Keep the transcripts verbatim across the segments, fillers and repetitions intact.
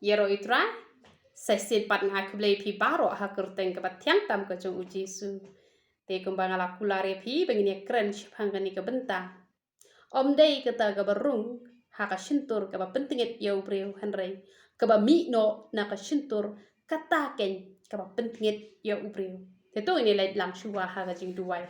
Ïaroh ïa u Trai. Sa shisien pat nga ai khublei ïa phi baroh ha ka kyrteng kaba thiang tam ka jong u Jisu. Te kumba nga la kular ïa phi ba ngin ïa kren shaphang kane ka bynta. Ym dei kata kaba rung ha ka shyntur kaba pyntngit ïa u briew, hynrei kaba mih noh na ka shyntur kata keiñ kaba pyntngit ïa u briew. Te to ngin ïa leit lang shuwa ha ka jingduwai.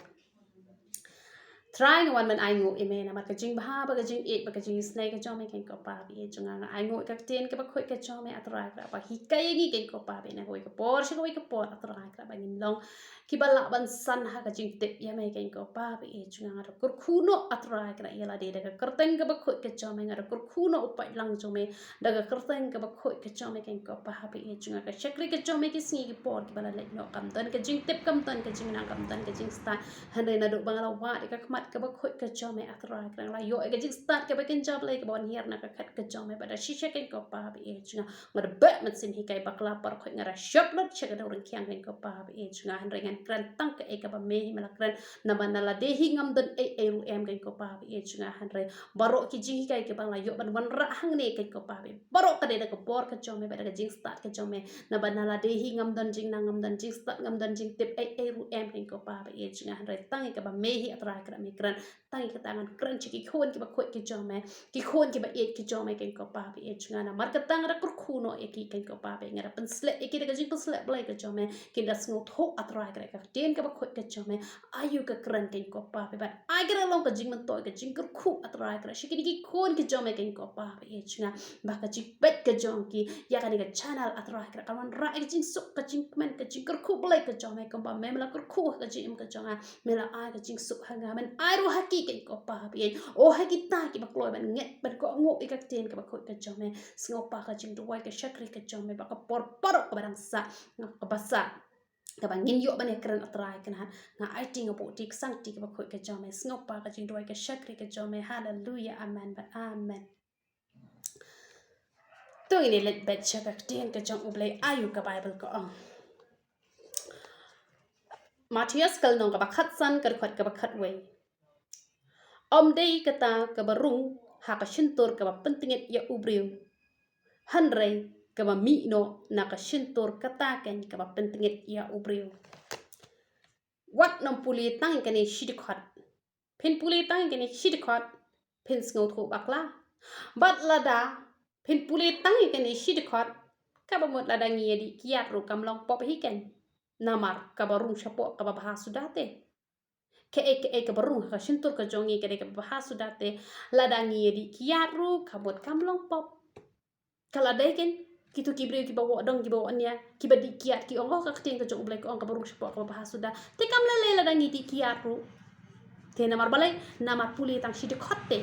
Trai, nga wan ban ainguh ïa me namar ka jingbha bad ka jingïeit bad ka jingisynei ka jong me, keiñ ko Pa baieit jong nga. Nga ainguh ïa ka ktien kaba khuid ka jong me, A Trai Kynrad, ba hikai ïa ngi, keiñ ko Pa baieit, na kawei ka por sha kawei ka por, A Trai Kynrad, ba ngin long kiba lah ban san ha ka jingtip ïa me, keiñ ko Pa baieit jong nga. Nga da kyrkhu noh, A Trai Kynrad, ïa lade da ka kyrteng kaba khuid ka jong me. Nga da kyrkhu noh u paidlang jong me da ka kyrteng kaba khuid ka jong me, keiñ ko Pa baieit jong nga. Ka shakri ka jong me ki sngi ki por kiba la leit noh, kam don ka jingtip, kam don ka jingnang, kam don ka jingstad. Hynrei naduh ba nga la wad ïa ka khmat kaba khuid ka jong me, A Trai Kynrad, nga la ïoh ïa ka jingstad kaba kynja Blei kaba wan hiar na ka khat ka jong me. Bad da shisha, keiñ ko Pa baieit jong nga, nga da beh mynsiem hikai bakla, baroh khoit nga da shop lut sha ka dewryngkhiang, keiñ ko Pa baieit jong nga. Hynrei ngan kren tang kaei kaba me hi me la kren, namar na lade hi ngam don ei ei ruh em, keiñ ko Pa baieit jong nga. Hynrei baroh ki jinghikai kiba nga la ïoh ban wanrah hangne, keiñ ko Pa baieit, baroh ka dei da ka bor ka jong me bad da ka jingstad ka jong me. Namar na lade hi ngam don jingnang, ngam don jingstad, ngam don jingtip ei ei ruh em, keiñ ko Pa baieit jong nga. Hynrei tang ïa kaba me hi, A Trai Kynrad, me kren. Tang ïa kata ngan kren sha ki khun kiba khuid ki jong me, ki khun kiba ïeit ki jong me, keiñ ko Pa baieit jong nga. Namar kata nga da kyrkhu noh ïa ki, keiñ ko Pa baieit, nga da pynshlur ïa ki da ka jingpynshlur Blei ka jong me. Kin da sngewthuh, A Trai Kynrad, ka ktien kaba khuid ka jong me. Ayu ka kren, keiñ ko Pa baieit, bad ai ka da long ka jingmyntoi, ka jingkyrkhu, A Trai Kynrad, sha kine ki khun ki jong me, keiñ ko Pa baieit jong nga, ba ka jingpeit ka jong ki ïa kane ka channel, A Trai Kynrad, kan wanrah ïa ka jingsuk, ka jingkmen, ka jingkyrkhu Blei ka jong me, kumba me, me la kyrkhu ha ka jingim ka jong nga. Me la ai ka jingsuk ha nga, men ai ruh ha ki, keiñ ko Pa baieit. O ha kita kiba kloi ban ngeit, ban kohnguh ïa ka ktien kaba khuid ka jong me, sngewbha ka jingduwai, ka shakri ka jong me, ba ka por baroh kaba dang sah, nga kaba sah, kaba ngin ïoh ban ïa kren, A Trai Kynrad, nga aiti, nga buh ti, ka sangti kaba khuid ka jong me, sngewbha ka jingduwai, ka shakri ka jong me. Haleluya, amen bad amen. To ngin ïa leit beit sha ka ktien ka jong U Blei, ayu ka Baibl ka ong. Mathaios ka lynnong kaba khatsan, ka dkhot kaba khatwei. Ym dei kata kaba rung ha ka shyntur kaba pyntngit ïa u briew, hynrei kaba mih noh na ka shyntur kata keiñ kaba pyntngit ïa u briew. Wat nym pule tang ïa kane shi dkhot. Phin pule tang ïa kane shi dkhot, phin sngewthuh bakla. Bad lada phin pule tang ïa kane shi dkhot, kaba mut lada ngi ïa dih kiad ruh kam long pop hi keiñ. Namar kaba rung shapoh kaba bha suda te. Kaei kaei kaba rung ha ka shyntur ka jong ngi ka dei kaba bha suda te. Lada ngi ïa dih kiad ruh, ka mut kam long pop. Ka la dei keiñ kito ki briew kiba wad dong, kiba wad nia, kiba dih kiad, ki ong, oh, ka ktien ka jong U Blei ka ong kaba rung shapoh kaba bha suda. Te kam lei lei lada ngi dih kiad ruh. Te namar balei? Namar pule tang shi dkhot te,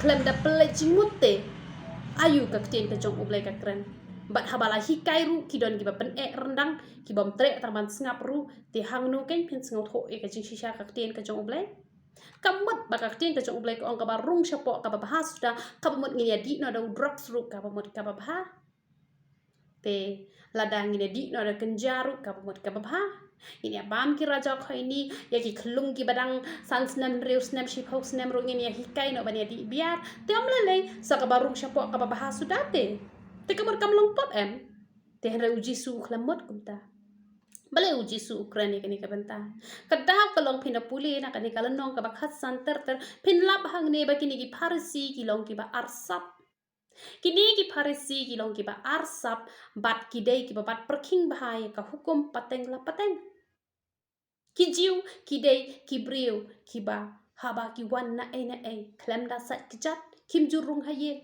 khlem da pynleit jingmut te, ayu ka ktien ka jong U Blei ka kren. Bad haba la hikai ruh, ki don kiba pyneh ryndang, ki bym treh tang ban sngap ruh. Te hangno keiñ phin sngewthuh ïa ka jingshisha ka ktien ka jong U Blei? Ka mut ba ka ktien ka jong U Blei ka ong kaba rung shapoh kaba bha suda, kaba mut ngin ïa dih noh da u drugs ruh, kaba mut kaba bha. Te lada ngin ïa dih noh da kynja ruh, kaba mut kaba bha. Ngin ïa bam ki raja khoini, ïa ki khyllung kiba dang san snem, hynriew snem, shiphew snem ruh ngin ïa hikai noh ban ïa dih biar. Te ym lei lei, sa kaba rung shapoh kaba bha suda te. Te ka mut kam long pop em? Te hynrei U Jisu u khlem mut kumta. Balei U Jisu u kren ïa kane ka bynta? Ka daw ka long, phin da pule na kane ka lynnong kaba khatsan ter ter, phin lap hangne ba kine ki Pharisi ki long kiba arsap. Kine ki Pharisi ki long kiba arsap, bad ki dei kiba bat pyrkhing bha ïa ka hukum pateng la pateng. Ki Jiw ki dei ki briew kiba haba ki wan na ei na ei, khlem da sait kjat kim ju rung ha ïing,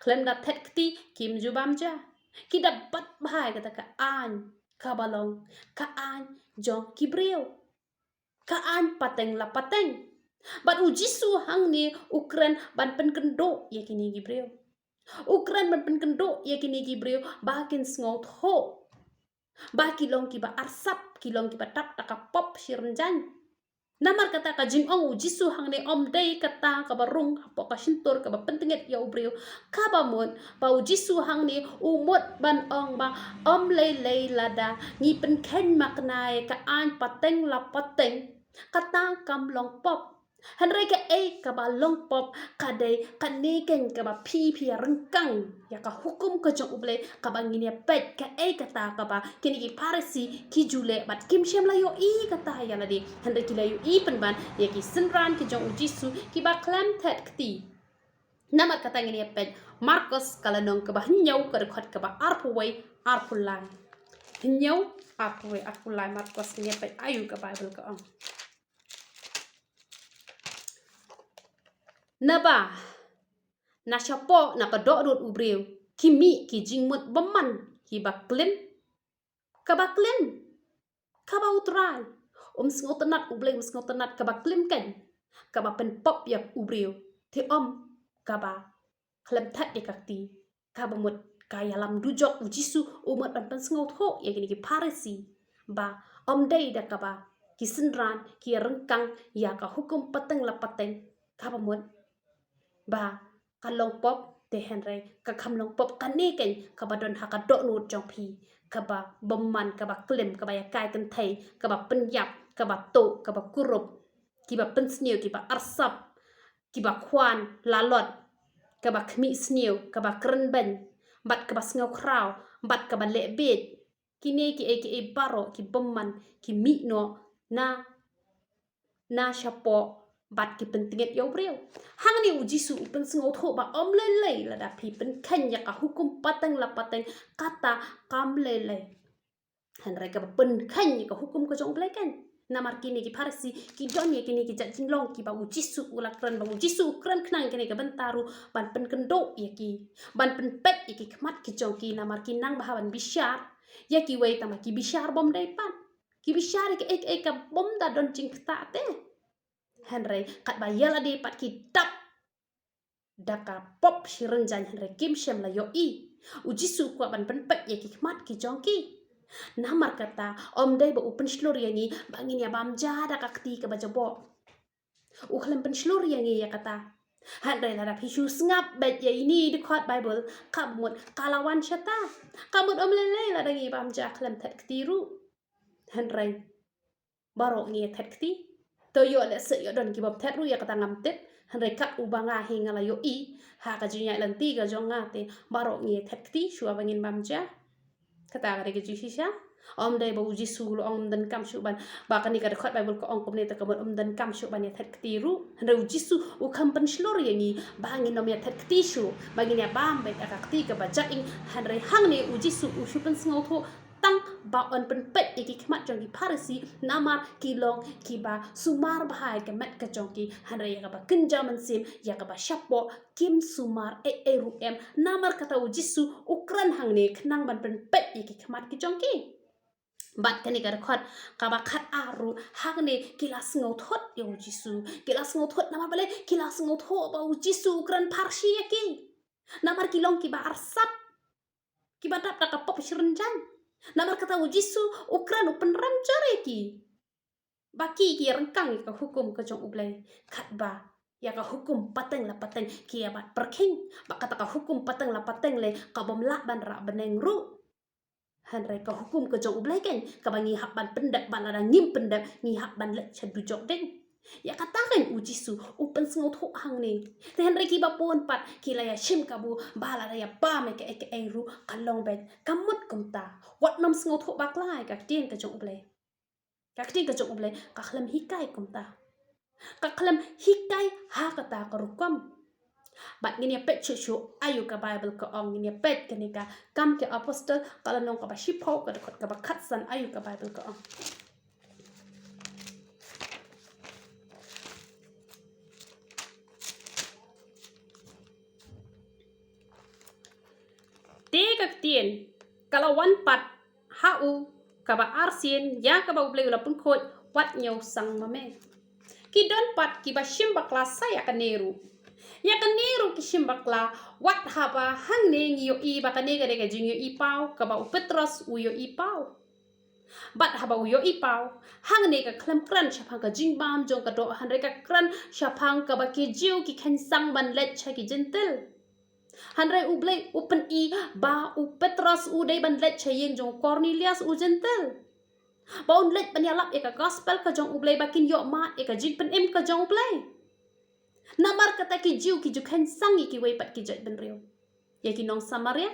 khlem da thet kti kim ju bam ja. Ki da bat bha ïa kata ka aiñ kaba long ka aiñ jong ki briew, ka aiñ pateng la pateng. Bad U Jisu hangne u kren ban pynkynduh ïa kine ki briew. U kren ban pynkynduh ïa kine ki briew ba kin sngewthuh ba ki long kiba arsap, ki long kiba tap da ka pop shi rynjang. Namar kata ka jingong U Jisu hangne ym dei kata kaba rung hapoh ka shyntur kaba pyntngit ïa u briew. Kaba mut ba U Jisu hangne u mut ban ong ba ym lei lei lada ngi pynkheiñ makna ïa ka aiñ pateng la pateng, kata kam long pop. Hynrei kaei kaba long pop ka dei kane keiñ kaba phi phi ïa ryngkang ïa ka hukum ka jong U Blei, kaba ngin ïa peit kaei kata kaba kine ki Pharisi ki ju leh bad kim shym la ïohi kata ïa lade. Hynrei ki la ïohi pynban ïa ki synran ki jong U Jisu kiba khlem thet kti. Namar kata ngin ïa peit Markos ka lynnong kaba hynñiew ka dkhot kaba arphew wei arphew lai. Hynñiew arphew wei arphew lai Markos, ngin ïa peit aïu ka Baibl ka ong. Naba na shapoh na ka dohnud u briew ki mih ki jingmut bymman kiba klim, kaba klim, kaba U Trai um sngewtynnat, U Blei um sngewtynnat, kaba klim keiñ kaba pynpop ïa u briew, te ym kaba khlem thet ïa ka kti. Kaba mut ka ïalam dujok U Jisu u mut ban pynsngewthuh ïa kine ki Pharisi ba ym dei da kaba ki synran ki ïa ryngkang ïa ka hukum pateng la pateng, kaba mut ba ka long pop, te hynrei ka kham long pop kane keiñ kaba don ha ka dohnud jong phi, kaba bymman, kaba klim, kaba ïa kai kynthei, kaba pynïap, kaba tuh, kaba kurup, kiba pynsniew, kiba arsap, kiba khwan lalot, kaba khmih sniew, kaba kren beiñ, bad kaba sngew khraw, bad kaba leh bieit. Kine kiei kiei baroh ki bymman ki mih noh na na shapoh bad ki pyntngit ïa u briew. Hangne U Jisu u pynsngewthuh ba ym lei lei lada phi pynkheiñ ïa ka hukum pateng la pateng, kata kam lei lei. Hynrei kaba pynkheiñ ïa ka hukum ka jong U Blei keiñ. Namar kine ki Pharisi ki don ïa kine ki jait jinglong kiba U Jisu u la kren, ba U Jisu u kren khnang ïa kine ki bynta ruh ban pynkynduh ïa ki, ban pynpeit ïa ki khmat ki jong ki, namar ki nang bha ban bishar ïa kiwei tangba ki bishar bym dei pat. Ki bishar ïa kiei kiei kaba ym da don jingktah te. Hynrei katba ïa lade pat ki dap da ka pop shi rynjang, hynrei kim shym la ïohi. U Jisu u kwah ban pynpeit ïa ki khmat ki jong ki. Namar kata ym dei ba u pynshlur ïa ngi ba ngin ïa bam ja da ka kti kaba jaboh. U khlem pynshlur ïa ngi ïa kata. Hynrei lada phi shu sngap beit ïa ine i dkhot Baibl, kaba mut ka la wan shata. Ka mut ym lei lei lada ngi bam ja khlem thet kti ruh. Hynrei baroh ngi ïa thet kti. To ïoh lehse ïoh don ki bym thet ruh, ïa kata ngam tip. Hynrei kat uba nga hi nga la ïohi ha ka jingïaid lynti ka jong nga te baroh ngi ïa thet kti shuwa ba ngin bam ja. Kata ka dei ka jingshisha. Ym dei ba U Jisu u la ong ym donkam shuh ban, ba kane ka dkhot Baibl ka ong kumne te ka mut ym donkam shuh ban ïa thet kti ruh. Hynrei U Jisu u kham pynshlur ïa ngi ba ngin ym ïa thet kti shuh, ba ngin ïa bam beit ïa ka kti kaba jaing. Hynrei hangne U Jisu u shu pynsngewthuh tang ba un pynpeit ïa ki khmat jong ki Pharisi, namar ki long kiba sumar bha ïa ka met ka jong ki, hynrei ïa kaba kynja mynsiem, ïa kaba shapoh kim sumar ei ei ruh em. Namar kata U Jisu u kren hangne khnang ban pynpeit ïa ki khmat ki jong ki. Bad kane ka dkhot kaba khat ar ruh, hangne ki la sngewthuh ïa U Jisu. Ki la sngewthuh namar balei? Ki la sngewthuh ba U Jisu u kren pharshi ïa ki. Namar ki long kiba arsap, kiba dap da ka pop shi rynjang. Namar kata U Jisu u kren, u pynrem jur ïa ki ba ki ki ïa ryngkang ïa ka hukum ka jong U Blei, katba ïa ka hukum pateng la pateng ki ïa bat pyrkhing. Ba kata ka hukum pateng la pateng lei ka bym lah ban rah bneng ruh. Hynrei ka hukum ka jong U Blei keiñ kaba ngi hap ban pyndep, ba lada ngim pyndep ngi hap ban leit sha dujok ding. Ïa kata keiñ U Jisu u pynsngewthuh hangne. Te hynrei kiba bun pat ki la ïa shim kabu ba lada ïa bam ïa kaei kaei ruh ka long beit. Ka mut kumta. Wat nym sngewthuh bakla ïa ka ktien ka jong U Blei. Ka ktien ka jong U Blei ka khlem hikai kumta. Ka khlem hikai ha kata ka rukom. Bad ngin ïa peit shuh shuh aïu ka Baibl ka ong, ngin ïa peit kane ka Kam ki Apostol ka lynnong kaba shiphew ka dkhot kaba khatsan, aïu ka Baibl ka ong. Te ka ktien ka la wan pat ha u kaba arsien ïa kaba U Blei u la pynkhuid, wat ñiew sang ma me. Ki don pat kiba shim bakla sa ïa kane ruh. Ïa kane ruh ki shim bakla, wat haba hangne ngi ïohi ba kane ka dei ka jingïohi paw kaba u Petros u ïohi paw. Bad haba u ïohi paw, hangne ka khlem kren shaphang ka jingbam jong ka doh, hynrei ka kren shaphang kaba ki Jiw ki kheiñ sang ban leit sha ki Jentil. Hynrei U Blei u pyni ba u Petros u dei ban leit sha ïing jong u Kornelius u Jentil, ba un leit ban ïalap ïa ka gospel ka jong U Blei, ba kin ïoh mad ïa ka jingpynim ka jong U Blei. Namar kata ki Jiw ki ju khein sang ïa kiwei pat ki jait bynriew, ïa ki nong Samaria,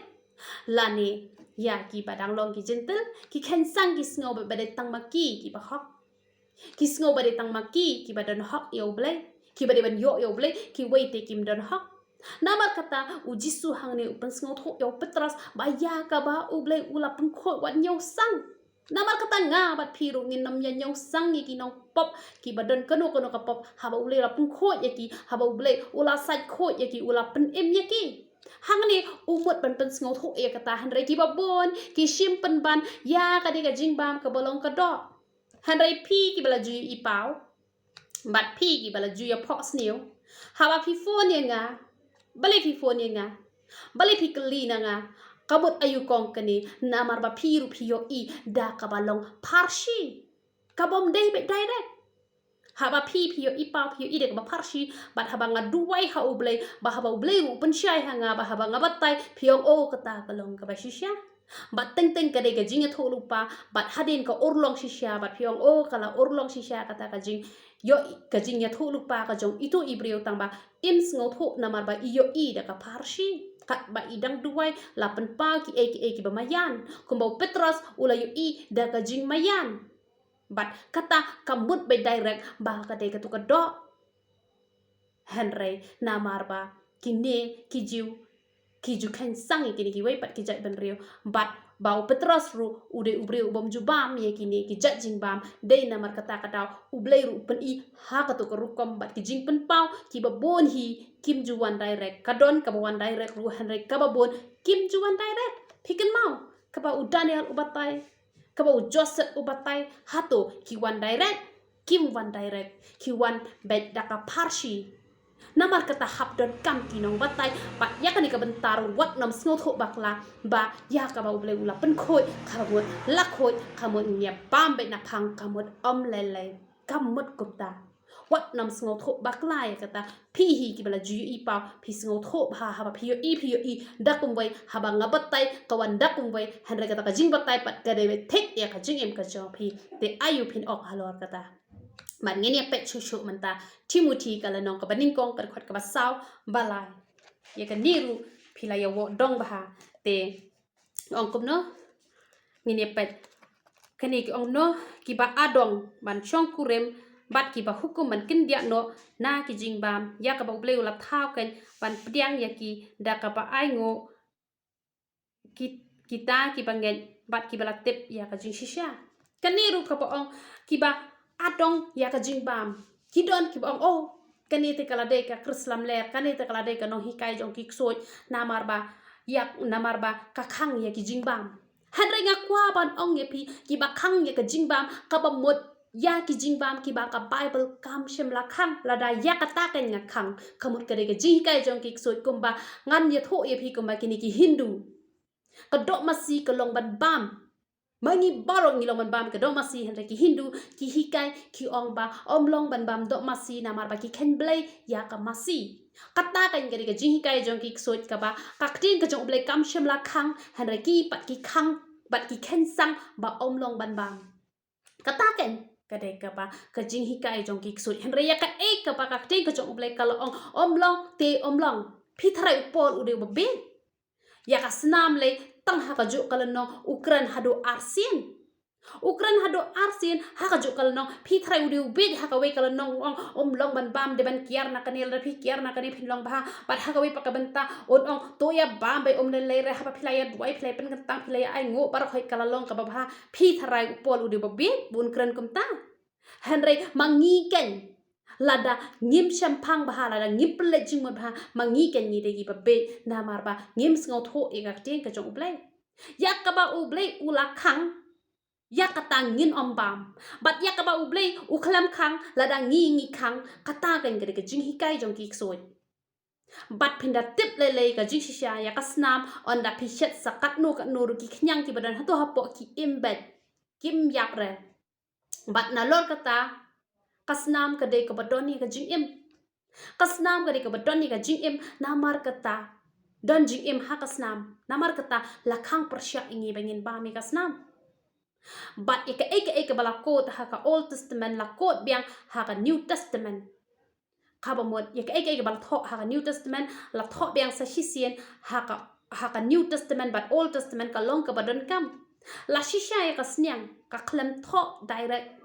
lane ïa kiba dang long ki Jentil, ki khein sang ki sngew ba, ba dei tang ma ki kiba hok. Ki sngew ba dei tang ma ki kiba don hok ïa U Blei, kiba dei ban ïoh ïa U Blei, kiwei te kim don hok. Namar kata u Jisu hangne u pynsngewthuh ïa u Petros ba ïa kaba U Blei u la pynkhuid wat ñiew sang. Namar kata nga bad phi ruh ngin ym ïa ñiew sang ïa ki nongpop kiba don kano kano ka pop, haba U Blei u la pynkhuid ïa ki, haba U Blei u la sait khuid ïa ki, u la pynim ïa ki. Hangne u mut ban pynsngewthuh ïa kata, hynrei kiba bun ki shim pynban ïa ka dei ka jingbam kaba long ka doh. Hynrei phi kiba la ju ïohi paw, bad phi kiba la ju ïa phohsniew, haba phi phone ïa nga, balei phi phone ïa nga, balei phi kylli na nga, ka mut aïu kong kane? Namar ba phi ruh phi ïohi da kaba long pharshi, ka bym dei beit direct. Haba phi, phi ïohi paw, phi ïohi da kaba pharshi, bad haba nga duwai ha U Blei, ba haba U Blei ruh u pynshai ha nga, ba haba nga batai, phi ong, o, kata ka long kaba shisha. Bad teng teng ka dei ka jingïathuhlypa, bad hadien ka urlong shisha, bad phi ong, o, ka la urlong shisha kata ka jing, ïoh, ka jingïathuhlypa ka jong ito i briew, tang ba im sngewthuh namar ba i ïohi da ka pharshi. Katba i dang duwai la pynpaw kiei kiei kiba maïan, kumba u Petros u la ïohi da ka jingmaïan. Bad kata kam mut beit direct ba ka dei kato ka doh. Hynrei namar ba kine ki Jiw ki ju khein sang ïa kine kiwei pat ki jait bynriew, bad ba u Petros ruh u dei u briew u bym ju bam ïa kine ki jait jingbam, dei namar kata ka daw U Blei ruh u pyni ha kato ka rukom, bad ki jingpynpaw kiba bun hi kim ju wan direct. Ka don kaba wan direct ruh, hynrei kaba bun kim ju wan direct. Phi kynmaw kaba u Daniel u batai, kaba u Joseph u batai, hato ki wan direct? Kim wan direct, ki wan beit da ka pharshi. Namar kata hap donkam ki nongbatai, bad ïa kane ka bynta ruh wat nym sngewthuh bakla ba ïa kaba U Blei u la pynkhuid, ka mut la khuid, ka mut ngin ïa bam beit na phang, ka mut ym lei lei, kam mut kumta. Wat nym sngewthuh bakla ïa kata. Phi hi kiba la ju ïohi paw, phi sngewthuh bha, haba phi ïohi, phi ïohi da kumwei, haba nga batai ka wan da kumwei, hynrei kata ka jingbatai pat ka dei beit thik ïa ka jingim ka jong phi. Te aïu phin ong halor kata? Bad ngin ïa peit shuh shuh mynta, Timothi ka lynnong kaba nyngkong, ka dkhot kaba saw bad lai. Ïa kane ruh phi la ïa wad dong bha. Te ong kumno? Ngin ïa peit. Kane ki ong kumno? Kiba adong ban shongkurim bad kiba hukum ban kyndiah noh na ki jingbam, ïa kaba U Blei u la thaw khein ban pdiang ïa ki da kaba ainguh ki, kita kiba ngeit bad kiba la tip ïa ka jingshisha. Kane ruh kaba ong kiba adong ïa ka jingbam. Ki don kiba ong, oh, kane te ka la dei ka Khrist lamler, kane te ka la dei ka nonghikai jong ki ksuid, namar ba ïa, namar ba ka khang ïa ki jingbam. Hynrei nga kwah ban ong ïa phi, kiba khang ïa ka jingbam kaba mut ïa ki jingbam kiba ka Baibl kam shym la khang. Lada ïa kata khein nga khang, ka mut ka dei ka jinghikai jong ki ksuid, kumba ngan ïathuh ïa phi kumba kine ki Hindu. Ka doh masi ka long ban bam. Ma ngi baroh ngi long ban bam ka doh masi, hynrei ki Hindu ki hikai, ki ong ba ym long ban bam doh masi namar ba ki kheiñ Blei ïa ka masi. Kata khein ka dei ka jinghikai jong ki ksuid kaba ka ktien ka jong U Blei kam shym la khang, hynrei ki pat ki khang bad ki kheiñ sang ba ym long ban bam. Kata khein ka dei kaba ka jinghikai jong ki ksuid, hynrei ïa kaei kaba ka ktien ka jong U Blei ka la ong ym long te ym long. Phi tharai u Paul u dei uba bieit? Ïa ka snam lei, tang ha kajuh ka lynnong u kren haduh arsien. U kren haduh arsien ha kajuh ka lynnong. Phi tharai u dei uba bieit ha kawei ka lynnong u ong ym long ban bam, dei ban kiar na kane, lada phi kiar na kane phin long bha. Bad ha kawei pat ka bynta un ong to ïa bam beit, ym lei lei re, haba phi la ïa duwai, phi la ïa pynkyntang, phi la ïa ainguh, baroh hi ka la long kaba bha. Phi tharai u Paul u dei uba bieit ba un kren kumta? Hynrei ma ngi khein, lada ngim shemphang bha, lada ngim pynleit jingmut bha, ma ngi khein ngi dei kiba bieit, namar ba ngim sngewthuh ïa ka ktien ka jong U Blei. Ïa kaba U Blei u la khang, ïa kata ngin ym bam. Bad ïa kaba U Blei u khlem khang, lada ngi ngi khang, kata khein ka dei ka jinghikai jong ki ksuid. Bad phin da tip lei lei ka jingshisha, ïa ka snam, ynda phi shet sa katno katno ruh ki khñiang kiba don hato hapoh ki im beit, kim ïap re. Bad nalor kata, ka snam ka dei kaba don ïa ka jingim. Ka snam ka dei kaba don ïa ka jingim, namar kata don jingim ha ka snam. Namar kata la khang pyrshah ïa ngi ba ngin bam ïa ka snam. Bad ïa kaei kaei kaba la quote ha ka Old Testament la quote biang ha ka New Testament. Kaba mut, ïa kaei kaei kaba la thoh ha ka New Testament, la thoh biang sa shisien ha ka, ha ka New Testament bad Old Testament ka long kaba donkam. La shisha ïa ka sniang, ka khlem thoh direct.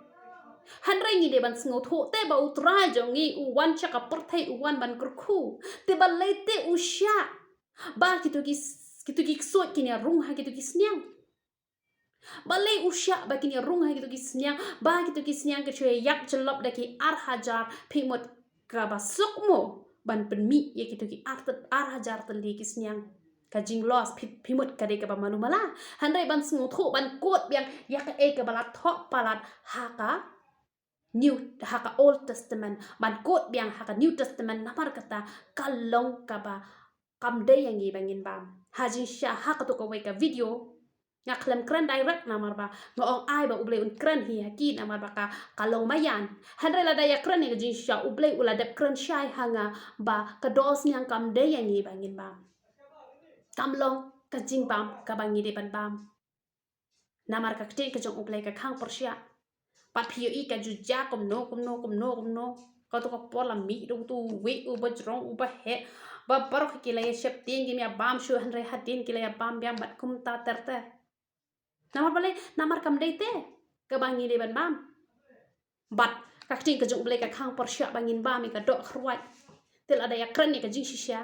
Hynrei ngi dei ban sngewthuh te ba U Trai jong ngi u wan sha ka pyrthei u wan ban kyrkhu. Te balei te u shah ba kito ki, kito ki ksuid kin ïa rung ha kito ki sniang. Balei u shah ba kin ïa rung ha kito ki sniang, ba kito ki sniang ki shu ïap jyllop da ki ar hajar, phi mut kaba suk mo ban pynmih ïa kito ki ar, ar hajar tylli ki sniang. Ka jinglos phi, phi mut ka dei kaba malu mala. Hynrei ban sngewthuh, ban kut biang ïa kaei kaba la thoh palat ha ka New, ha ka Old Testament, ban kut biang ha ka New Testament, namar kata ka long kaba kam dei ïa ngi ba ngin bam. Ha jingshisha ha kato kawei ka video, nga khlem kren direct namar ba nga ong ai ba U Blei un kren hi ha ki namar ba ka, ka long maïan. Hynrei lada ïa kren ïa ka jingshisha U Blei u la dep kren shai ha nga ba ka dor sniang kam dei ïa ngi ba ngin bam. Kam long ka jingbam kaba ngi dei ban bam. Namar ka ktien ka jong U Blei ka khang pyrshah. Pat phi ïohi ka ju jia kumno, kumno, kumno, kumno. Kato ka por la mih da uto u wei uba jrong uba heh. Ba baroh ki la ïa sheptieng kim ïa bam shuh, hynrei hadien ki la ïa bam biang bad kumta ter ter. Namar balei, namar kam dei te kaba ngi dei ban bam. Bad ka ktien ka jong U Blei ka khang pyrshah ba ngin bam ïa ka doh kyrwat. Te lada ïa kren ïa ka jingshisha,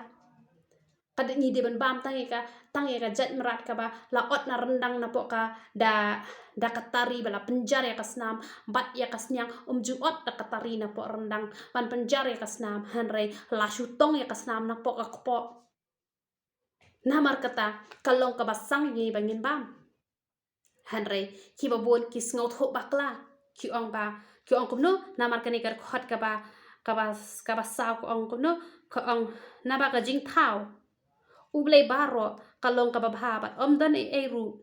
ka dei ngi dei ban bam tang ïa ka, tang ïa ka jait mrad kaba la ot na ryndang napoh ka da, da ka tari ba la pynjar ïa ka snam, bad ïa ka sniang um ju ot da ka tari napoh ryndang ban pynjar ïa ka snam, hynrei la shu tong ïa ka snam napoh ka kpoh. Namar kata ka long kaba sang ïa ngi ba ngin bam. Hynrei kiba bun ki sngewthuh bakla, ki ong ba, ki ong kumno, namar kane ka dkhot kaba, kaba, kaba saw ka ong kumno, ka ong, naba ka jingthaw U Blei baroh ka long kaba bha bad ym don ei ei ruh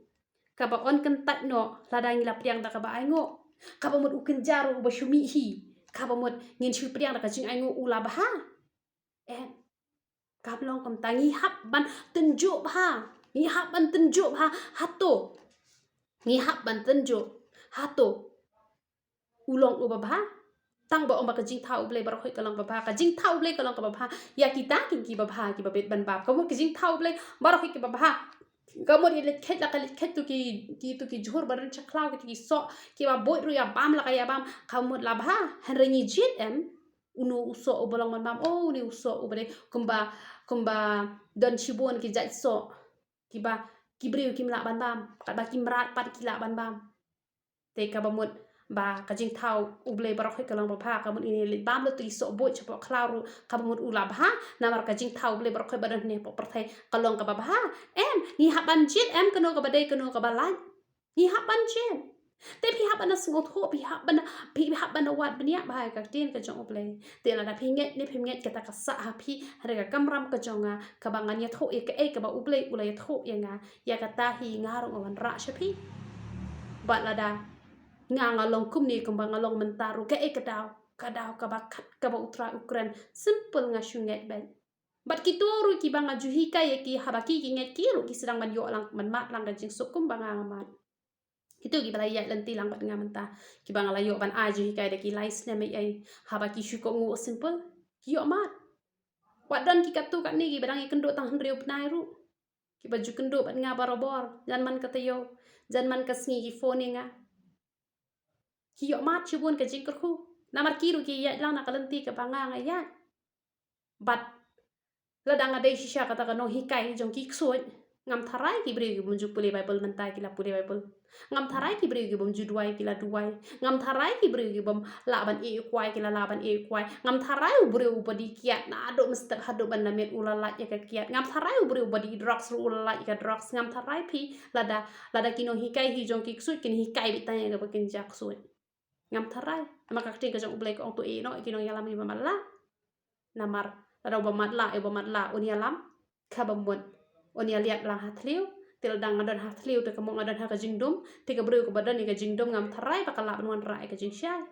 kaba yn kyntait noh lada ngi la pdiang da kaba ainguh. Kaba mut u kynja ruh uba shu mih hi, kaba mut ngin shu pdiang da ka jingainguh u la bha. Em, kam long kumta, ngi hap ban tynjuh bha. Ngi hap ban tynjuh bha. Hato ngi hap ban tynjuh, hato u long uba bha? Tang ba ong ba ka jingthaw U Blei baroh hi ka long ba bha. Ka jingthaw U Blei ka long kaba bha ïa kita ki, kiba bha, kiba bit ban bam. Ka mut ka jingthaw U Blei baroh hi kaba bha. Ka mut ïa leit khet la ka leit khet tu ki, ki, tu ki jhur ba don sha khlaw, ki tu ki soh, kiba buit ruh ïa bam la ka ïa bam. Ka mut la bha. Hynrei ngi jied em uno u soh uba long ban bam, oh, une u soh uba dei kumba, kumba don shibun ki jait soh kiba ki briew kim lah ban bam, katba ki mrad pat ki lah ban bam. Te kaba mut ba ka jingthaw U Blei baroh hi ka long ba bha, ka mut ngin ïa leit bam la tu ki soh buit shapoh khlaw ruh, kaba mut u la bha, namar ka jingthaw U Blei baroh hi ba don hangne hapoh pyrthei ka long kaba bha. Em, ngi hap ban jied em kano kaba dei kano kaba lait. Ngi hap ban jied. Te phi hap ban sngewthuh, phi hap ban, phi hap ban wad bniah bha ïa ka ktien ka jong U Blei. Te lada phi ngeit ne phim ngeit, kata ka sah ha phi, hynrei ka kamram ka jong nga kaba ngan ïathuh ïa kaei kaba U Blei u la ïathuh ïa nga, ïa kata hi nga ruh nga wanrah sha phi. Bad lada nga, nga long kumne kumba nga long mynta ruh, kaei ka daw, ka daw kaba kat kaba U Trai u kren, simple, nga shu ngeit beit. Bad kito ruh kiba nga ju hikai ïa ki, haba ki ki ngeit, ki ruh ki sdang ban ïoh lang, ban mad lang ka jingsuk kumba nga nga mad. Kito kiba la ïaid lynti lang bad nga mynta, kiba nga la ïoh ban ai jinghikai da ki lai snem ei ei, haba ki shu kohnguh simple, ki ïoh mad. Wat don ki katto katne kiba dang ïakynduh tang hynriew bnai ruh, kiba ju kynduh bad nga barabor, jan man ka taïew, jan man ka sngi ki phone ïa nga. Ki ïoh mad shibun ka jingkyrkhu. Namar ki ruh ki ïaid lang na ka lynti kaba nga nga ïaid. Bad lada nga dei shisha kata ka nonghikai jong ki ksuid, ngam tharai ki briew ki bym ju pule Baibl mynta ki la pule Baibl. Ngam tharai ki briew ki bym ju duwai ki la duwai. Ngam tharai ki briew ki bym lah ban ïeh kwai ki la lah ban ïeh kwai. Ngam tharai u briew uba die kiad naduh mynstep haduh ban la miet u la lait ïa ka kiad. Ngam tharai u briew uba die drugs ruh u la lait ïa ka drugs. Ngam tharai phi, lada, lada ki nonghikai hi jong ki ksuid kin hikai beit tang ïa kaba kin jia ksuid. Ngam tharai. Namar ka ktien ka jong U Blei ka ong, to ïeh noh ïa ki nongïalam kiba matlah. Namar lada uba matlah, uba matlah un ïalam, kaba mut un ïaliat lang ha thliew. Te lada nga don ha thliew, te ka mut nga don ha ka jingdum. Te ka briew kaba don ïa ka jingdum, ngam tharai ba ka lah ban wanrah ïa ka jingshai.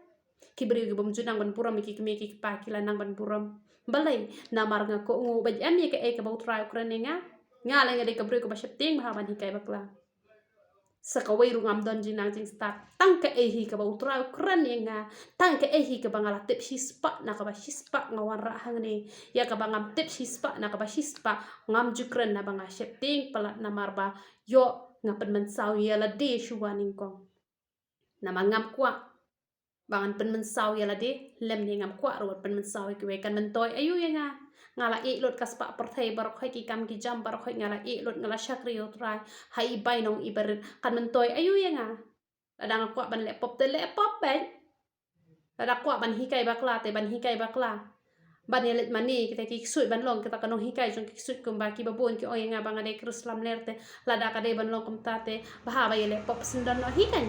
Ki briew ki bym ju nang ban burom ïa ki kmie ki kpa, ki la nang ban burom. Balei? Namar nga kohnguh beit em ïa kaei kaba U Trai u kren ïa nga. Nga lei nga dei ka briew kaba sheptieng bha ban hikai bakla. Sa kawei ruh ngam don jingnang jingstad. Tang kaei hi kaba U Trai u kren ïa nga. Tang kaei hi kaba nga la tip shispah na kaba shispah nga wanrah hangne. Ïa kaba ngam tip shispah na kaba shispah ngam ju kren naba nga sheptieng palat namar ba ïoh nga pynmynsaw ïa lade shuwa nyngkong. Namar ngam kwah ba ngan pynmynsaw ïa lade, lymne ngam kwah ruh ban pynmynsaw ïa kiwei. Kan myntoi aïu ïa nga? Nga la ïeh lut ka spah pyrthei baroh khoit, ki kam ki jam baroh khoit nga la ïeh lut, nga la shakri ïa U Trai ha i bainong i barit. Kan myntoi aïu ïa nga? Lada nga kwah ban leh pop te leh pop beit. Lada kwah ban hikai bakla te ban hikai bakla. Ban ïa leit mane kita ki ksuid ban long kita ka nonghikai jong ki ksuid kumba kiba bun ki ong ïa nga ba nga dei Khrist lamler te lada ka dei ban long kumta te bha ba ïa leh pop syndon noh hi kan.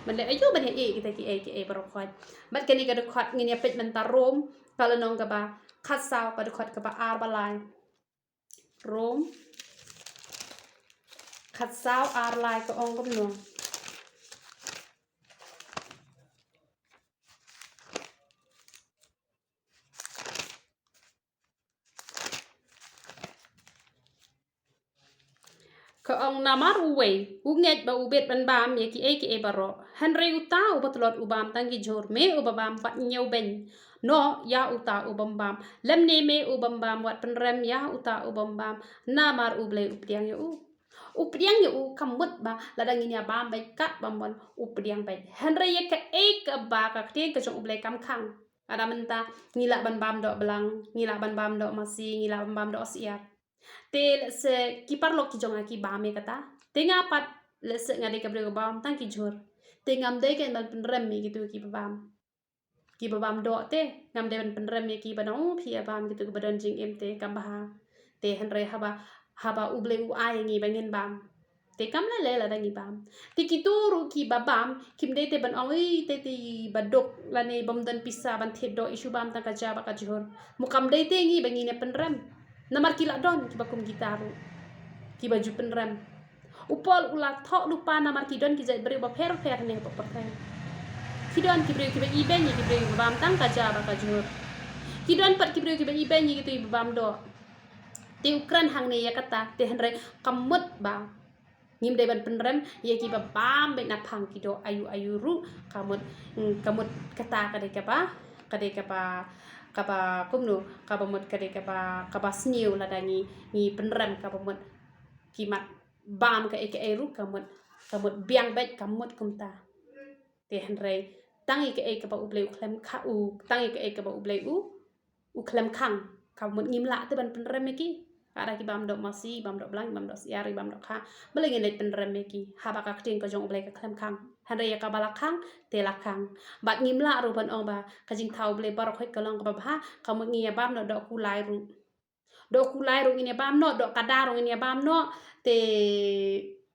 Ban leh aïu ban ïa ïeh kita kiei kiei baroh khoit. Bad kane ka dkhot ngin ïa peit mynta Rom ka lynnong kaba khatsaw ka dkhot kaba ar ba lai. Rom khatsaw ar lai ka ong kumno. Ka ong namar uwei u ngeit ba u bit ban bam ïa kiei kiei baroh. Hynrei uta uba tlot u bam tang ki jhur, me uba bam wat ñiewbeiñ noh ïa uta u bym bam. Lymne me u bym bam wat pynrem ïa uta u bym bam. Namar U Blei u pdiang ïa u. U pdiang ïa u, ka mut ba lada ngin ïa bam beit katba mon u pdiang beit. Hynrei ïa kaei kaba ka ktien ka jong U Blei kam khang. Lada mynta ngi lah ban bam doh blang, ngi lah ban bam doh masi, ngi lah ban bam doh syiar. Te lehse ki paralok ki jong nga ki bam ïa kata. Te nga pat lehse nga dei ka briew ka bam tang ki jhur. Te ngam dei ken ban pynrem ïa kitu kiba bam. Kiba bam doh te ngam dei ban pynrem ïa ki ban ong phi ïa bam kitu kiba don jingim te kam bha. Te hynrei haba, haba U Blei u ai ïa ngi ba ngin bam. Te kam lei lei lada ngi bam. Te kitu ruh kiba bam kim dei te ban ong i te te ba duk lane bym don pisa ban thied doh i shu bam tang ka ja bad ka jhur. Mo kam dei te ngi ba ngin ïa pynrem. Namar ki la don kiba kum kita ruh kiba ju pynrem. U Paul u la thoh lypa namar ki don ki jait briew bapher bapher ne bapher. Ki don ki briew kiba ibeiñ ïa ki briew kiba bam tang ka ja bad ka jhur. Ki don pat ki briew kiba ibeiñ ïa kitu kiba bam doh. Te u kren hangne ïa kata te hynrei ka mut ba ngim dei ban pynrem ïa kiba bam beit na phang ki doh aïu aïu ruh. Ka mut, mm, ka mut kata ka dei kaba, ka dei kaba, kaba kumno, kaba mut ka dei kaba, kaba sniew lada ngi, ngi pynrem kaba mut ki mat bam kaei kaei ruh ka mut, ka mut biang beit ka mut kumta. Te hynrei tang ïa kaei kaba U Blei u khlem kha u, tang ïa kaei kaba U Blei u u khlem khang. Ka mut ngim lah te ban pynrem ïa ki. Lada ki bam doh masi, bam doh blang, bam doh syiar, bam doh kha. Balei ngin leit pynrem ïa ki? Haba ka ktien ka jong U Blei ka khlem khang. Hynrei ïa kaba la khang te la khang. Bad ngim lah ruh ban ong ba ka jingthaw U Blei baroh khoit ka long kaba bha, ka mut ngi ïa bam noh doh kulai ruh. Doh kulai ruh ngin ïa bam noh, doh kada ruh ngin ïa bam noh. Te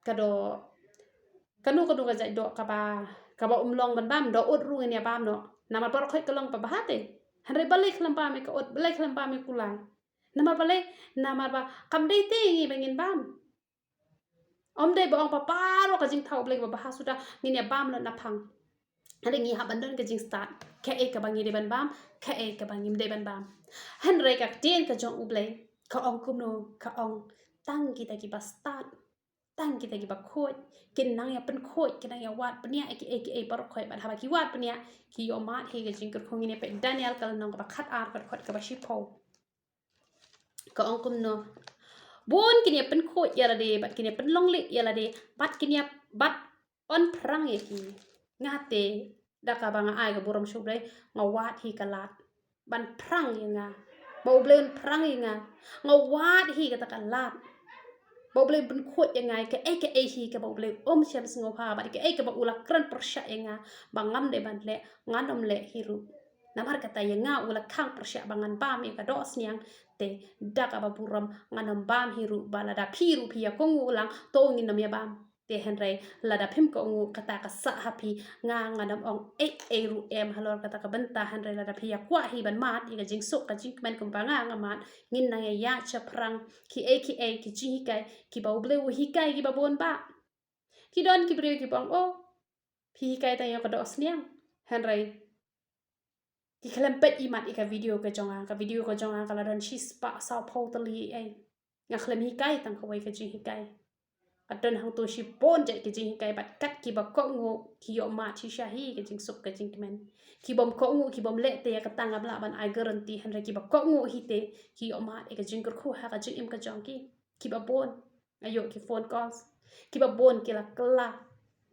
ka doh kano kano ka jait doh kaba, kaba um long ban bam, doh ut ruh ngin ïa bam noh. Namar baroh khoit ka long kaba bha te. Hynrei balei khlem bam ïa ka ut, balei khlem bam ïa kulai? Namar balei? Namar ba kam dei te ngi ba ngin bam. Ym dei ba ong ba baroh ka jingthaw U Blei kaba bha suda ngin ïa bam noh na phang. Hynrei ngi hap ban don ka jingstad kaei kaba ngi dei ban bam, kaei kaba ngim dei ban bam. Hynrei ka ktien ka jong U Blei ka ong kumno, ka ong tang kita kiba stad, tang kita kiba khuid kin nang ïa pynkhuid, kin nang ïa wad bniah ïa kiei kiei baroh khoit. Bad haba ki wad bniah ki ïoh mad hi ka jingkyrkhu. Ngin ïa peit Daniel ka lynnong kaba khatar ka dkhot kaba shiphew. Ka ong kumno? Bun kin ïa pynkhuid ïa lade bad kin ïa pynlong lih ïa lade bad kin ïa bad yn phrang ïa ki. Nga te da kaba nga ai ka burom sha U Blei nga wad hi ka lad ban phrang ïa nga. Ba U Blei un phrang ïa nga. Nga wad hi kata ka lad. Ba U Blei un pynkhuid ïa nga ïa kaei kaei hi kaba U Blei um shem sngewbha bad kaei kaba u la kren pyrshah ïa nga ba ngam dei ban leh, ngan ym leh hi ruh. Namar kata ïa nga u la khang pyrshah ba ngan bam ïa ka doh sniang, te da kaba burom ngan ym bam hi ruh, ba lada phi ruh phi ïa kohnguh lang to ngin ym ïa bam. Te hynrei lada phim kohnguh kata ka sah ha phi, nga ngan ym ong ei ei ruh em halor kata ka bynta. Hynrei lada phi ïa kwah hi ban mad ïa ka jingsuk ka jingkmen kumba nga nga mad, ngin nang ïa ïa shaphrang kiei kiei ki jinghikai kiba U Blei u hikai kiba bun ba. Ki don ki briew kiba ong, oh, phi hikai tang ïa ka doh sniang. Hynrei ki khlem peit imat ïa ka video ka jong nga, ka video ka jong nga ka la don shispah sawphew tylli ei. Nga khlem hikai tang kawei ka jinghikai. Ka don hangto shibun jait ki jinghikai bad kat kiba kohnguh ki ïoh mad shisha hi ka jingsuk ka jingkmen. Ki bym kohnguh, ki bym leh te ïa kata ngam lah ban ai guarantee, hynrei kiba kohnguh hi te ki ïoh mad ïa ka jingkyrkhu ha ka jingim ka jong ki. Kiba bun nga ïoh ki phone calls, kiba bun ki la kylla.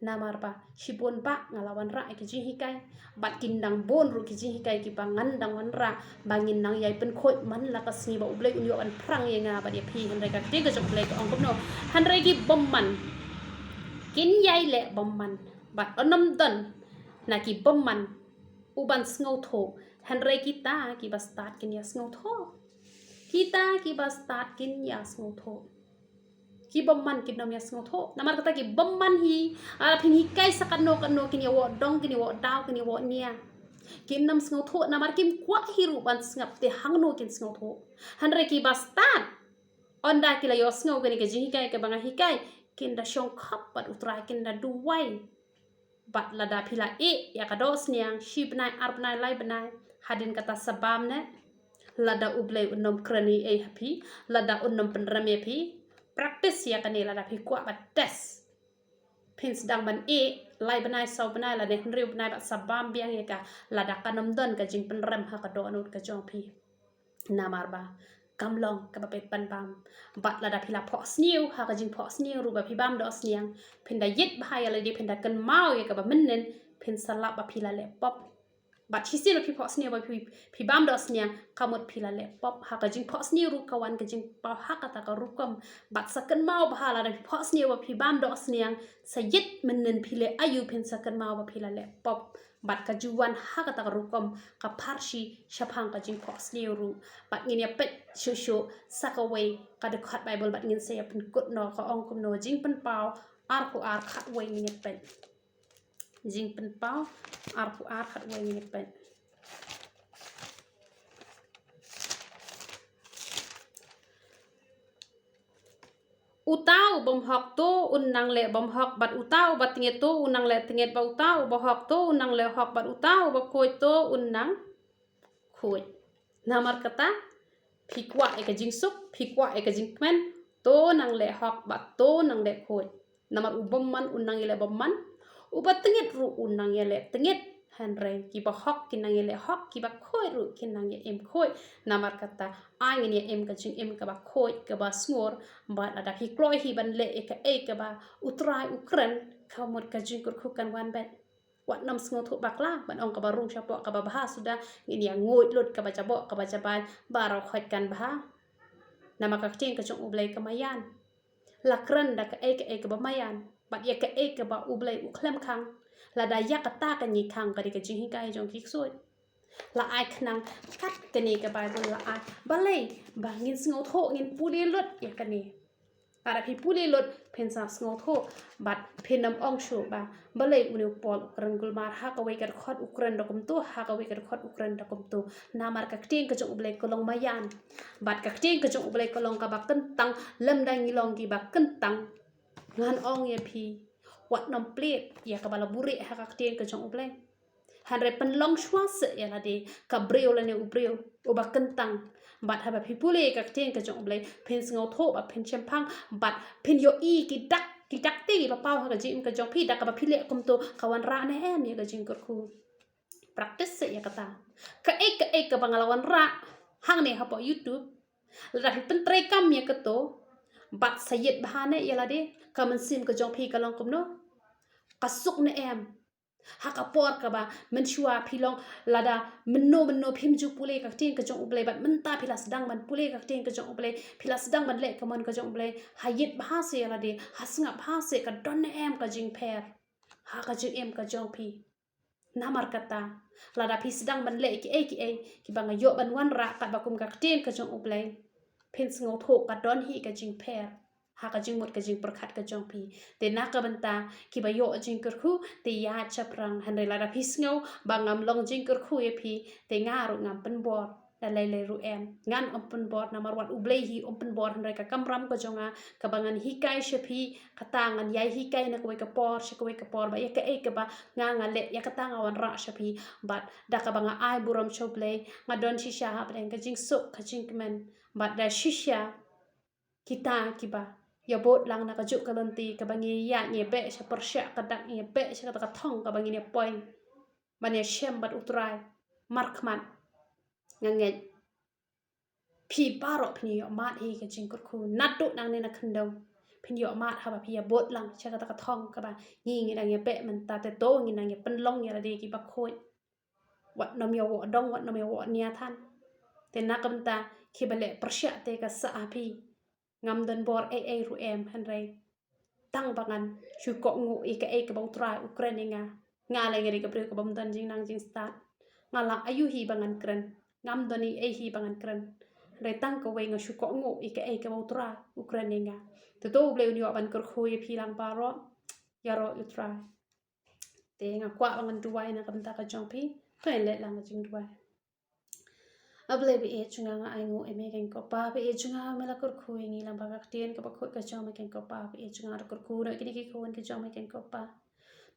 Namar ba shibun ba nga la wanrah ïa ki jinghikai, bad kin dang bun ruh ki jinghikai kiba ngan dang wanrah ba ngin nang ïai pynkhuid man la ka sngi ba U Blei un ïoh ban phrang ïa nga bad ïa phi. Hynrei ka ktien ka jong U Blei ka ong kumno? Hynrei ki bymman kin ïai leh bymman, bad ym don na ki bymman u ban sngewthuh, hynrei kita kiba stad kin ïa sngewthuh. Kita kiba stad kin ïa sngewthuh. Ki bymman kin ym ïa sngewthuh. Namar kata ki bymman hi, ah, phin hikai sa katno katno kin ïa wad dong, kin ïa wad daw, kin ïa wad nia. Kin ym sngewthuh namar kim kwah hi ruh ban sngap te hangno kin sngewthuh. Hynrei kiba stad, ynda ki la ïohsngew kane ka jinghikai kaba nga hikai, kin da shongkhap bad U Trai, kin da duwai. Bad lada phi la ïeh ïa ka dohsniang shi bnai, ar bnai, lai bnai, hadien kata sa bam ne. Lada U Blei un ym kren ei ei ha phi, lada un ym pynrem ïa phi, practice ïa kane lada phi kwah ban test. Phin sdang ban ïeh lai bnai, saw bnai, lane hynriew bnai bad sa bam biang ïa ka, lada kan ym don ka jingpynrem ha ka dohnud ka jong phi. Namar ba kam long kaba pynbam. Bad lada phi la phohsniew ha ka jingphohsniew ruh ba phi bam dohsniang, phin da ïit bha ïa lade, phin da kynmaw ïa kaba mynnin, phin sa lap ba phi la leh pop. Bad shisien ba phi phohsniew ba phi, phi bam dohsniang, ka mut phi la leh pop. Ha ka jingphohsniew ruh ka wan ka jingpaw ha kata ka rukom. Bad sa kynmaw bha lada phi phohsniew ba phi bam dohsniang, sa ïit mynnin phi leh aïu, phin sa kynmaw ba phi la leh pop. Bad ka ju wan ha kata ka rukom ka pharshi shaphang ka jingphohsniew ruh. Bad ngin ïa peit shuh shuh sa kawei ka dkhot Baibl bad ngin sa ïa pynkut noh, ka ong kumno? Jingpynpaw arphew ar khatwei, ngin ïa peit. Jingpynpaw arphew ar khatwei, ngin ïa peit. Uta u bymhok to un nang leh bymhok, bad uta uba tngit to un nang leh tngit, bad uta uba hok to un nang leh hok, bad uta uba khuid to un nang khuid. Namar kata, phi kwah ïa ka jingsuk, phi kwah ïa ka jingkmen, to nang leh hok bad to nang leh khuid. Namar u bymman un nang ïaleh bymman, uba tngit ruh un nang ïaleh tngit. Hynrei kiba hok kin nang ïaleh hok, kiba khuid ruh kin nang ïa im khuid. Namar kata, ai ngin ïa im ka jingim kaba khuid, kaba sngur. Bad lada phi kloi hi ban leh ïa kaei kaba U Trai u kren, ka mut ka jingkyrkhu kan wan beit. Wat nym sngewthuh bakla ban ong kaba rung shapoh kaba bha suda, ngin ïa nguid lut kaba jaboh kaba jabai, baroh khoit kan bha. Namar ka ktien ka jong U Blei ka maïan. La kren da kaei kaei kaba maïan bad ïa kaei kaba U Blei u khlem khang. Lada ïa kata ka ngi khang, ka dei ka jinghikai jong ki ksuid. La ai khnang kat kane ka Baibl la ai. Balei? Ba ngin sngewthuh, ngin pule lut ïa kane. Lada phi pule lut, phin sa sngewthuh bad phin nym ong shuh ba balei une u Paul u kren gulmar ha kawei ka dkhot u kren da kumto, ha kawei ka dkhot u kren da kumto. Namar ka ktien ka jong U Blei ka long maïan. Bad ka ktien ka jong U Blei ka long kaba kyntang, lymda ngi long kiba kyntang, ngan ong ïa phi, wat nym plied ïa kaba la buhrieh ha ka ktien ka jong U Blei. Hynrei pynlong shuwa seh ïa lade, ka briew lane u briew uba kyntang. Bad haba phi pule ïa ka ktien ka jong U Blei, phin sngewthuh bad phin shemphang bad phin ïohi ki dak, ki dak te kiba paw ha ka jingim ka jong phi, da kaba phi leh kumto ka wanrah ne em ïa ka jingkyrkhu. Practice seh ïa kata. Kaei kaei kaba nga la wanrah hangne hapoh YouTube, lada phi pyntreikam ïa kato bad sa ïit bha ne ïa lade, ka mynsiem ka jong phi ka long kumno? Ka suk ne em? Ha ka por kaba mynshuwa phi long, lada mynno mynno phim ju pule ka ktien ka jong U Blei, bad mynta phi la sdang ban pule ka ktien ka jong U Blei, phi la sdang ban leh ka mon ka jong U Blei, ha ïit bha seh ïa lade, ha sngap bha seh, ka don ne em ka jingpher ha ka jingim ka jong phi? Namar kata, lada phi sdang ban leh kiei kiei kiba nga ïoh ban wanrah katba kum ka ktien ka jong U Blei, phin sngewthuh ka don hi ka jingpher ha ka jingmut ka jingpyrkhat ka jong phi. Te na ka bynta kiba ïoh jingkyrkhu, te ïaid shaphrang. Hynrei lada phi sngew ba ngam long jingkyrkhu ïa phi, te nga ruh ngam pynbor da lei lei ruh em. Ngan ym pynbor namar wat U Blei hi um pynbor, hynrei ka kamram ka jong nga kaba ngan hikai sha phi, kata ngan ïai hikai na kawei ka por sha kawei ka por, ba ïa kaei kaba nga nga leh, ïa kata nga wanrah sha phi. Bad da kaba nga ai burom sha U Blei, nga don shisha hapdeng ka jingsuk ka jingkmen. Bad da shisha kita kiba ïa bud lang na kajuh ka lynti kaba ngi ïa ngi beh sha pyrshah ka dak, ngi beh sha kata ka thong kaba ngi ïa poi ban ïa shem bad U Trai markhmat. Nga ngeit phi baroh phin ïoh mad hi ka jingkyrkhu naduh nangne na khyndew. Phin ïoh mad haba phi ïa bud lang sha kata ka thong kaba ngi ngi dang ïa beh mynta, te to ngi nang ïa pynlong ïa lade kiba khuid. Wat nym ïa woh dong, wat nym ïa woh nia than. Te na ka bynta kiba leh pyrshah te ka sah ha phi. Ngam don bor ei ei ruh em, hynrei tang ba ngan shu kohnguh ïa kaei kaba U Trai u kren ïa nga. Nga leh nga dei ka briew kaba ym don jingnang jingstad. Nga lah aïu hi ba ngan kren? Ngam don ei ei hi ba ngan kren. Hynrei tang kawei, nga shu kohnguh ïa kaei kaba U Trai u kren ïa nga. Te to U Blei un ïoh ban kyrkhu ïa phi lang baroh. Ïaroh ïa U Trai. Te nga kwah ba ngan duwai na ka bynta ka jong phi. To ngin leh lang ka jingduwai. A Blei ba ïeit jong nga, nga ainguh ïa me keiñ ko Pa ba ïeit jong nga, me la kyrkhu ïa ngi lyngba ka ktien kaba khuid ka jong me keiñ ko Pa ba ïeit jong nga, da kyrkhu noh ïa kine ki khun ka jong me keiñ ko Pa.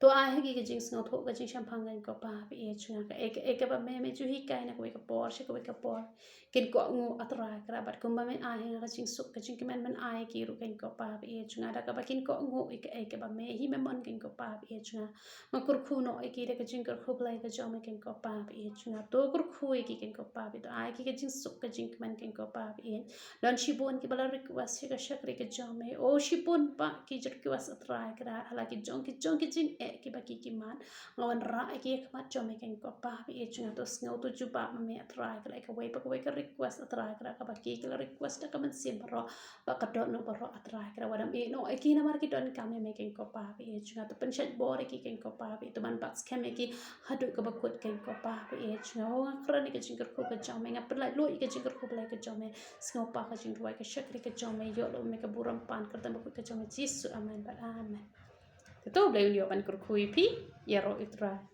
To ai ha ki ka jingsngewthuh ka jingshemphang keiñ ko Pa ba ïeit jong nga, kaei kaei kaba me me ju hikai na kawei ka por sha kawei ka por, kin kohnguh, A Trai Kynrad, bad kumba me ai ha nga ka jingsuk ka jingkmen, men ai ha ki ruh keiñ ko Pa ba ïeit jong nga, da kaba kin kohnguh ïa kaei kaba me hi me mon keiñ ko Pa ba ïeit jong nga. Nga kyrkhu noh ïa ki da ka jingkyrkhu Blei ka jong me keiñ ko Pa ba ïeit jong nga. To kyrkhu ïa ki keiñ ko Pa ba ïeit, to ai ki ka jingsuk ka jingkmen keiñ ko Pa ba ïeit. Don shibun kiba la request ïa ka shakri ka jong me. O shibun bah ki request, A Trai Kynrad, ha la ki jong ki jong ki jingeh kiba ki ki mad. Nga wanrah ïa ki ha khmat jong me keiñ ko Pa ba ïeit jong nga. To sngew, to jubab ma me, A Trai Kynrad, ïa kawei pa kawei ka request, A Trai Kynrad, kaba ki ki la request da ka mynsiem baroh bad ka dohnud baroh, A Trai Kynrad. Wat nym ïehnoh ïa ki namar ki donkam ïa me keiñ ko Pa ba ïeit jong nga. To pynshait bor ïa ki keiñ ko Pa ba ïeit, to man bat skhem ïa ki haduh kaba kut keiñ ko Pa ba ïeit jong nga. O nga kren ïa ka jingkyrkhu ka jong me, nga pynlait luid ïa ka jingkyrkhu Blei ka jong me. Sngewbha ka jingduwai ka shakri ka jong me, ïoh lum me ka burom pan kyrteng bakhuid ka jong me Jisu. Amen bad amen. Te to U Blei un ïoh ban kyrkhu ïa phi. Ïaroh ïa U Trai.